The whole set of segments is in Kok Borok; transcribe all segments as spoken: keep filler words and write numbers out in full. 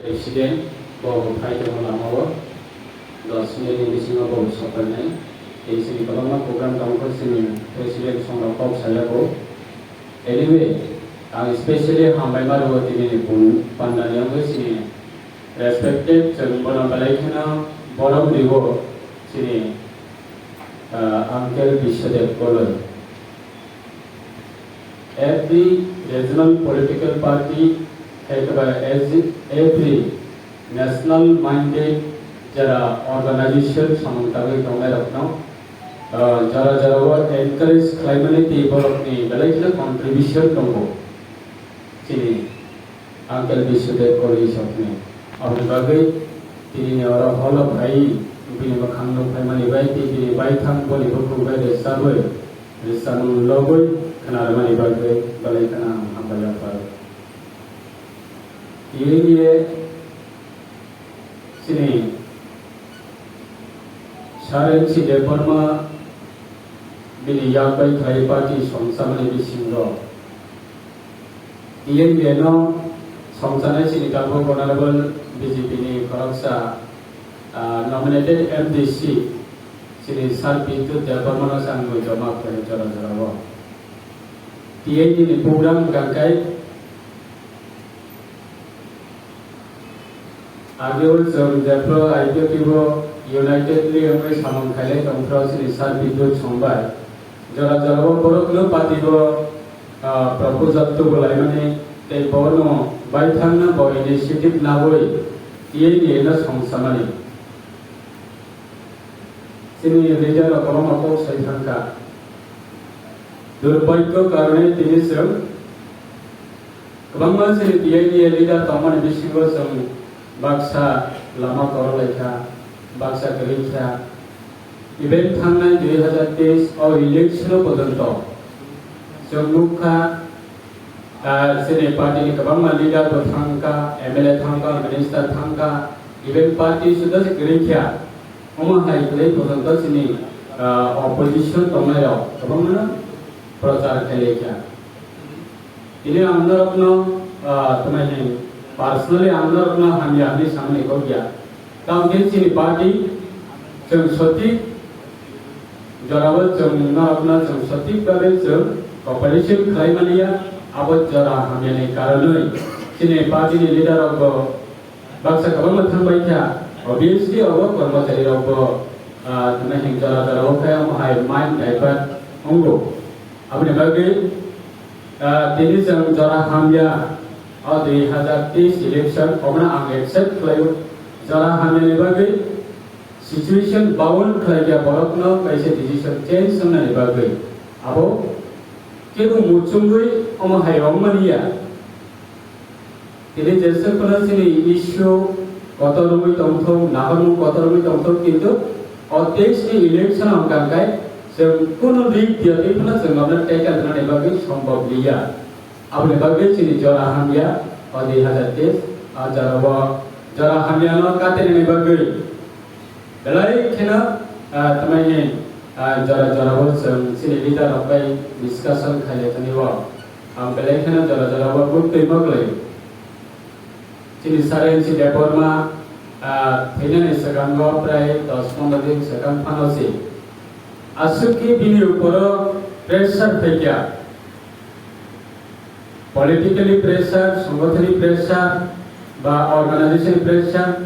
President bo phai tongo lamao, dos minute ni bisingo bo sokphainai. Tei chini kwbangma program tongo, chini president songrok kok saya bo. Anyway, ang specially hambai ma rwo tini ni pun panda ni wngwi chini respected chwng bono belai kheno borom riwo chini, ah, Uncle Biswadev Goloi. Every regional political party, ekbar every national minded jara organization samung tangwi tongnai rokno, ah, jora jora o encourage khlaimani tei borokni belai kheno contribution tongo. Chini Uncle Biswadev College of me. Aboni bagwi tini ni oro holo phai bini mwkhang nuk phaimani bai tei bini baithang boni bukhuk bai rwchabwi rwchapmung logwi khwnarwmani bagwi belai kheno ang hambai yapharwi. Tini ye chini Sir N C Debbarma bini yak bai khlai party songchamani bisingo T N V no songchanai chini tabuk Honorable B J P ni khoroksa, ah, nominated M D C chini Sir Bidyut Debbarma no chang mui joma khlai jora jora o. T N V ni program hwnkha khe Ageo chwng jephru I P F T bo unitedly wngwi samung khailai tongphru chini Sir Bidyut Song bai. Jora jorao borokno party bo, ah, proposal tubulaimani tei bono baithangno bo initiative nawi tiyai niyeno songsamani. Chini leader rok kwbangma kok sai thangkha. Durbhagyo karone tini chwng Kwbangma chini T I D leader tongmani bisingo chwng baksa lama korok laikha, baksa kwrwi kha. Even thangnai dui hazar teis o election o pojonto chwng nukha, ah, chini party ni kwbangma leader bo thangkha, M L A thangkha, minister thangkha, even party suda se kwrwi kha. Omo hai kwrwi pojonto chini, ah, opposition tongnai rok kwbangma prochar khailai kha. Tini ang norokno, ah, tamo hin, personally ang norokno hamya hinwi samani kok ya. Tamo khe chini party chwng sothik jorao chwng norokno chwng sothik bagwi chwng cooperation khlai mani ya. Abo jora hamyani karonwi chini party ni leader rok bo baksa kwbangma thang bai kha, obviously obo kormochari rok bo, ah, tamo hin jora jora o khe omo hai mind divert wngo. Aboni bagwi, ah, tini chwng jora hamya o dui hazar teis election obono ang accept khlaio. Jora hamyani bagwi situation bound khlai kha borokno kaisa decision change wngnani bagwi. Abo kebo muchungwi omo hai wngmani ya. Tini jeswk phano chini issue kotor wngwi tongthok, naharmung kotor wngwi tongthok, kintu o teis ni election hwnkha khe chwng kunu rig tiyatwi phano chwng abono tackle khlainani bagwi sombhob liya. Aboni bagwi chini jora hamya o dui hazar teis, a jorao jora hamyano katinani bagwi Belai kheno, ah, tamo hini, ah, jora jora o chwng chini leader rok bai discussion khailai thani o. Ang belai kheno jora jora o buktwi ma kwlai. Chini Sir N C Debbarma, ah, thwinani swkango prai dos pondro din swkang phano se. Aswk khe bini uporo pressure phaikha. Politically pressure, songothonik pressure, ba organization pressure,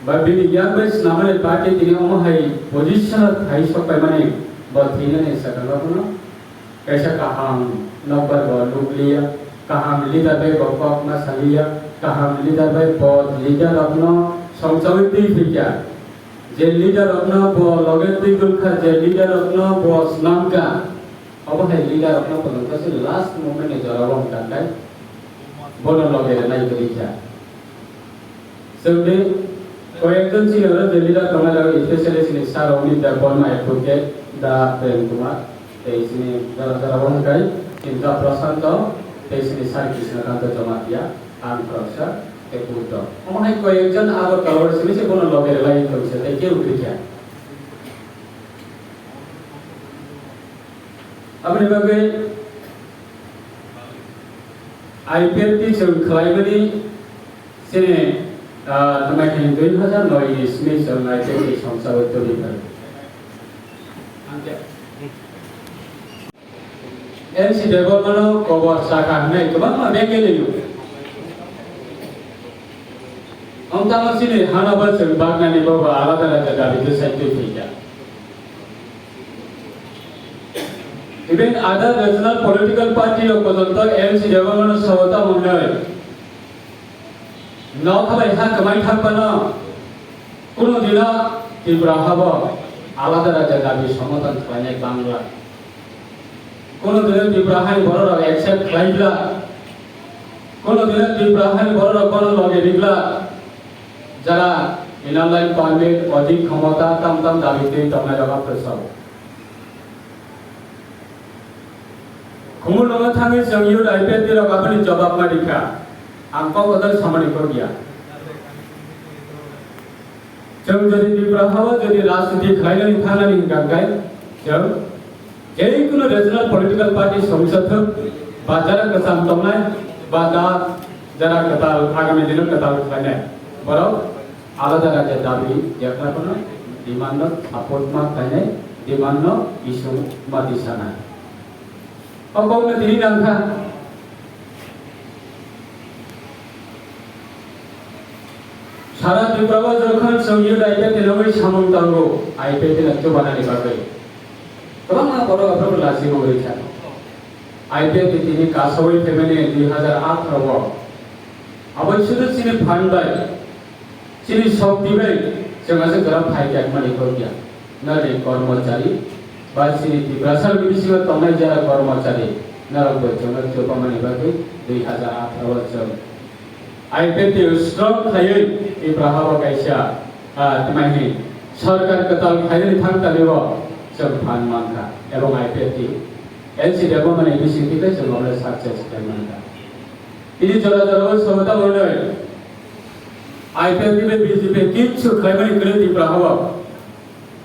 ba bini yak bai swnamani party tini omo hai position o thai sok paimani bo thwinani swkango phano kaisa kaham nokbar bo nukliya, kaham leader bai bo kok ma saliya, kaham leader bai bo leader rokno songchawi twi phikya. Je leader rokno bo loge twi gulkha, je leader rokno bo swnamkha, Obo hai leader rokno phunukjak se last moment ni jora o hwnka khe bono loge rwnai kwrwi kha. Chwng de koyekjon chini oro je leader tongnai rok, especially chini Sir Amit Debbarma advocate, Da Prem Kumar, tei chini jora jora o hwnkai chini Da Prashanto, tei chini Sir Krishnakanto Jamatia, ang khoroksa, tei Buddho. Omo hai koyekjon Agartala o simi se bono loge rwlai tong se tei kebo kwrwi kha. Aboni bagwi I P F T chwng khlaimani chini Ah, tama khe dui hazar noi ni simi chwng I P F T ni songsa o tubui phai. N C Debbarma no kobor chakha hwnwi kwbangma bengkhe liyo. Wng tamo chini hano bo chwng baknani bobo alada alada dabi bwsai twi thwikha. Even other regional political party rok pojonto N C Debbarma no sao tamo hwnwi. Nokha bai ha kwmai thang phano, kuno dino Tripura habo alada raja dabi somotan khlainai bangla. Kuno dino Tripura hani bororok accept khlai bla. Kuno dino Tripura hani bororok bono loge ribla. Jara Inner Line Permit, odik khomota, tam tam dabi twi tongnai rok aphrwsao. Khumulwngo thangwi chwng youth I P F T rok aboni jobab ma rikha. Ang kok kotor samani kok ya. Chwng jodi Tripura hao jodi rajniti khlainani thangnani hwnkha khe chwng jekunu regional political party songsa thwk ba jara kwcham tongnai ba da jara kwtal agami dino kwtal khlainai borok alada raja dabi yakna phano demand no support ma khlainai, demand no issue ma tisanai. O kokno tini nangkha. Sara Tripura o jokhon chwng youth I P F T ni nogwi samung tango, I P F T no chubanani bagwi. Kwbangma borok aphuru lachi mung rikha. I P F T tini kasawi phaimani dui hazar atharo o. Aboni sudu chini phan bai. Chini sokti bai chwng aswk jora phai khe mani kok ya. Nari kormochari ba chini Tiprasa ni bisingo tongnai jara kormochari norok bai chwngno chupamani bagwi dui hazar atharo o chwng I P F T strong khaiwi Tripura hao kaisa, ah, tmaihi sorkar kwtal khainani thang tani o chwng phan mankha ebong I P F T N C Debbarma ni bisingtwi tei chwng obo success khlai mankha. Tini jora jora o samata mwnwi I P F T bai B J P kichu khlaimani kwrwi Tripura hao.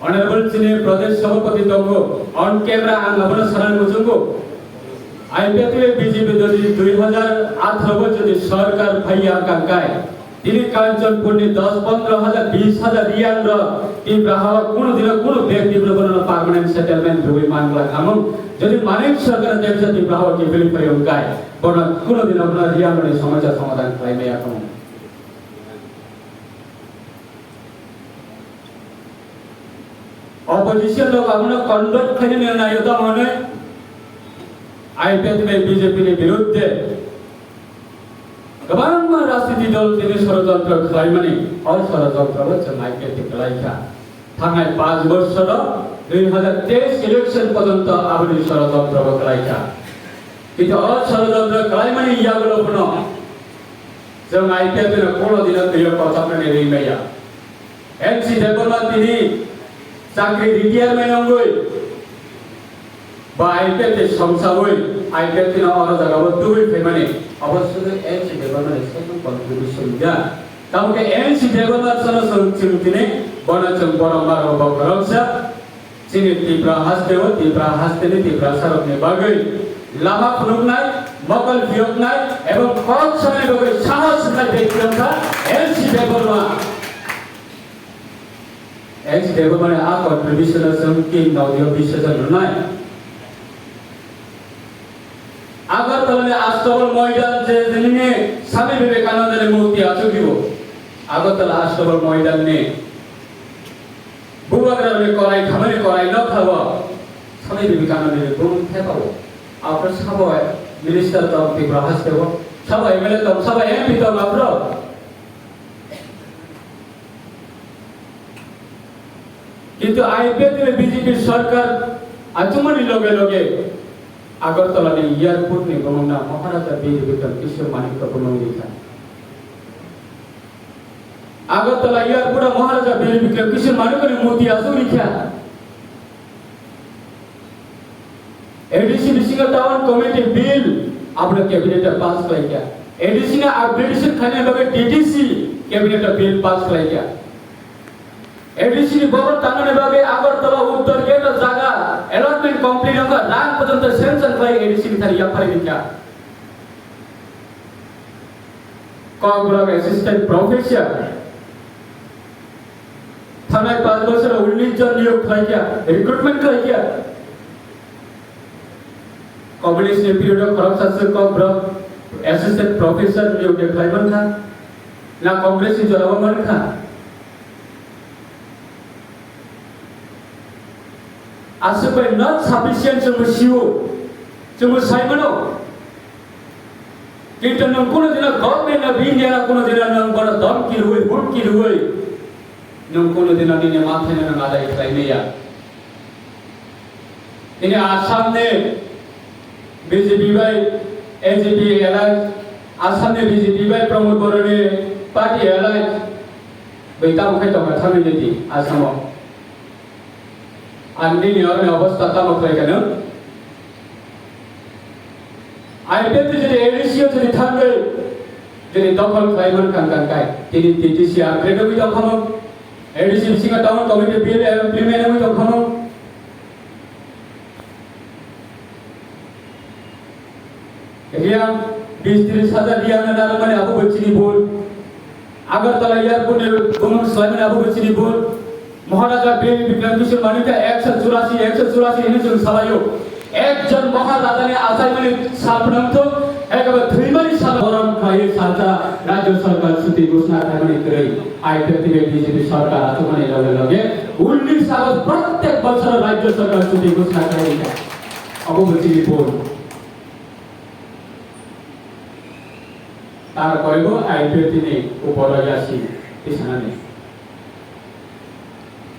Honorable chini Pradesh Sabhapati tongo, on camera ang abono sanani muchungo. I P F T bai B J P jodi dui hazar atharo bo jodi sorkar phaiya kangkai, tini Kanchanpur ni dos pondro hazar, bis hazar riyang rok Tripura hao kuno dino kuno bekti bono permanent settlement rwi mangla khamung. Jodi Manik Sarkar debsa Tripura hao kiphilwi phaiya kangkai, bono kuno dino bono riyang rokni somosa somadhan khlai maya khamung. Opposition rok abono conduct khainani naio tamo hwnwi I P F T bai B J P ni birudde kwbangma rajniti dol tini sorojontro khlaimani, o sorojontro bo chwng I P F T khlaikha. Thangnai panch bochoro dui hazar teis election porjonto aboni sorojontro bo khlaikha. Kintu o sorojontro khlaimani yagulo phano chwng I P F T no kono dino twiyo kochopnani ring maya. N C Debbarma tini chakri retirement wngwi ba I P F T songsawi I P F T no oro jagao tubui phaimani obo sudu N C Debbarma ni saichung contribution ya. Tamo khe N C Debbarma sono chwng chwng tini bono chwng borok maro bo khoroksa. Chini Tipra haste o Tipra haste ni Tiprasa rok ni bagwi lama phunuknai, mokol phiyoknai ebong kok sanani bagwi sahos wngnai tei phiyoksa N C Debbarma. N C Debbarma ni a contribution o chwng tin nokni o bishajan rwnai. Agartala ni Astabal Moidan je nini Swami Vivekananda ni murti achuklibo. Agartala Astabal Moidan ni Bubagra ni korai khamani korai nokha o Swami Vivekananda ni bumung thepa o. Aphuru sabo minister tong Tripura haste o. Sabo M L A tong, sabo M P tong aphuru. Kintu I P F T bai B J P sarkar achukmani loge loge Agartala ni airport ni bumung no Maharaja Bir Bikram Kishore Manik no bumung rikha. Agartala airport o Maharaja Bir Bikram Kishore Manik ni murti achuk rikha. A D C bisingo town committee bill abono cabinet o pass khlaikha. A D C ni upgradation khlaina bagwi D D C cabinet o bill pass khlaikha. A D C ni bhavan tangnani bagwi Agartala Uttar Gate o jaga allotment complete wngkha, rang porjonto sanction khlai A D C ni thani yapharwi rikha. Kokborok assistant professor. Thangnai panch bochoro unnish jon niyok khlai kha, recruitment khlai kha. Communist ni period o khoroksa se Kokborok assistant professor niyok de khlai man kha. Na Congress ni jora o man kha. Aswk bai not sufficient chwngbo sio, chwngbo sai mano. Kintu nwng kuno dino government of India no kuno dino nwng bono domki rwui, hurki rwui nwng kuno dino nini manthai no nwng adai khlai maya. Tini Assam ni B J P bai N J P alliance, Assam ni B J P bai Pramod Baruah ni party alliance, bai tamo khai tongkha thangwi nai di Assam o. Ang nini oroni obostha tamo khlai kha nwng? I P F T jodi A D C o jodi thangwi jodi dokhol khlai man kha, kang kai, tini T T C upgrade wngwi tong kha mo, A D C bisingo town committee bill implement wngwi tong kha mo. Riyang bis tris hajar riyang na narwkmani abo bo chini bul. Agartala airport ni bumung swlaimani abo bo chini bul. Maharaja Bir Bikram Kishore Manikya ekso churasi, ekso churasi hwnwi chwng salaio. Ekjon Maharaja ni achaimani sal phwnangthok, ekaba thwimani sal borom khlaiwi salsa Rajya Sarkar chuti ghosna khlaimani kwrwi. I P F T bai B J P sarkar achukmani loge loge unnish August prottek bochor Rajya Sarkar chuti ghosna khlai rikha. Abo bo chini bul. Tarpore bo I P F T ni uporo yasi tisanani.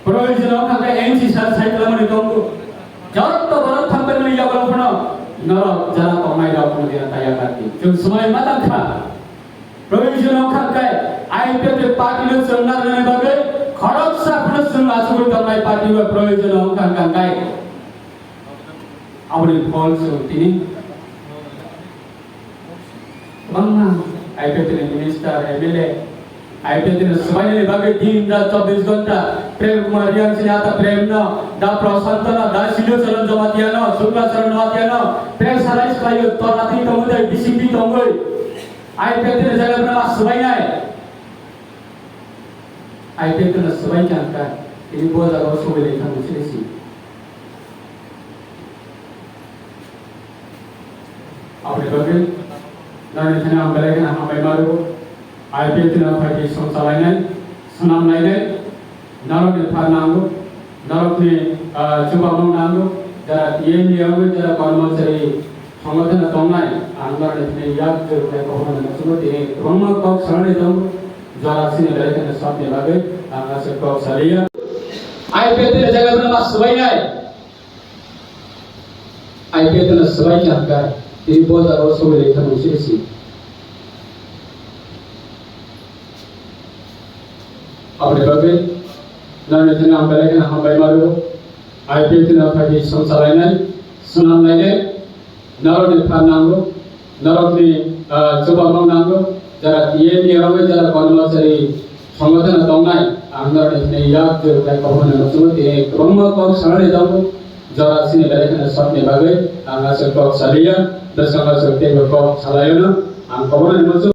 Proyojon wngkha khe N C sir sai tongmani tongo. Jotto borok thangkhe nini yago phano norok jara tongnai rok wngya taya kati. Chwng swmai ma tangkha. Proyojon wngkha khe I P F T party no chwng narwknani bagwi khoroksa phano chwng achugwi tongnai party o proyojon wngkha khe. Aboni phol chwng tini kwbangma I P F T ni minister, M L A, I P F T ni swbainani bagwi din rat chobbish ghonta Prem Kumar Reang chini ata Prem no, da Prashant no, da Silio Charan Jamatia no, Shukla Charan Noatia no, pressurize khlaiwi torna twi tongwi tei bising twi tongwi I P F T ni jaga no ma swbainai. I P F T no swbai kha wngkha, tini bo jaga o swbai lai thangwi sini si. Aboni bagwi nani thani ang belai kheno hambai ma rwo. I P F T no phaidi song chalainai, swnam lainai, norokni phan nango, norokni, ah, chubamung nango, jara T N D wngwi jara kormochari Songothano tongnai, ang norokni thani yak jor khlai kok hwnwi muchungo, tini kwbangma kok sanani tongo, jora sini belai kheno sabni bagwi ang aswk kok saliya. I P F T ni jaga no ma swbainai, I P F T no swbai kha hwnkhe, tini bo jaga o swbai lai thangwi sini si. Aboni bagwi norokni thani ang belai kheno hambai ma rwo. I P F T no phaidi song chalainai, swnam lainai, norokni phan nango, norokni, ah, chubamung nango, jara T N D wngwi jara kormochari songothano tongnai, ang norokni thani yak jor khlai kok hwnwi muchungo, tini kwbangma kok sanani tongo, jora sini belai kheno sabni bagwi ang aswk kok saliya, bwskango aswk teibo kok salaiono, ang kok hwnwi muchungo.